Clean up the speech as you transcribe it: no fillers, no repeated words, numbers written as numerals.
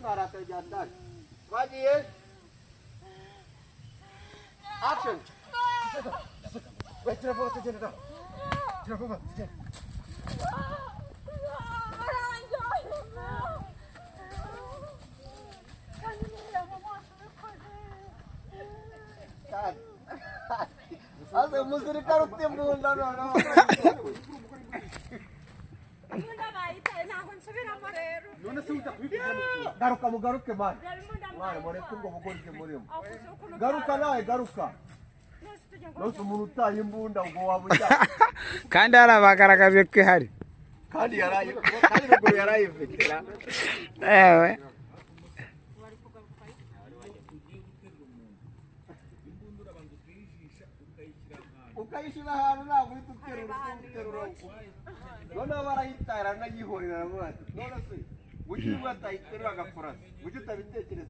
mwarakaye byatari. Twagiye. Action. Wait, tira vuba tugende da. Tira vuba tugende. Aze umusirikare ufite imbunda noneho. Imbunda bayitaye ntabwo nsubiramo rero. None se uta kubikora. Garuka mugaruke mani. Mwana mureke ubwo bugoryi murimo. Garuka nawe garuka. Nose umuntu utaye imbunda ubwo waba ujya. Kandi harabagaragaje ko ihari. Kandi yaraye kandi ruguru yarayifite. Ewe. Ukayishyira ahantu ntabwo uhita uterura noneho barayitara anayihorera aravuga ati none se ujye atayiterura agakora se ujye utabitekereza.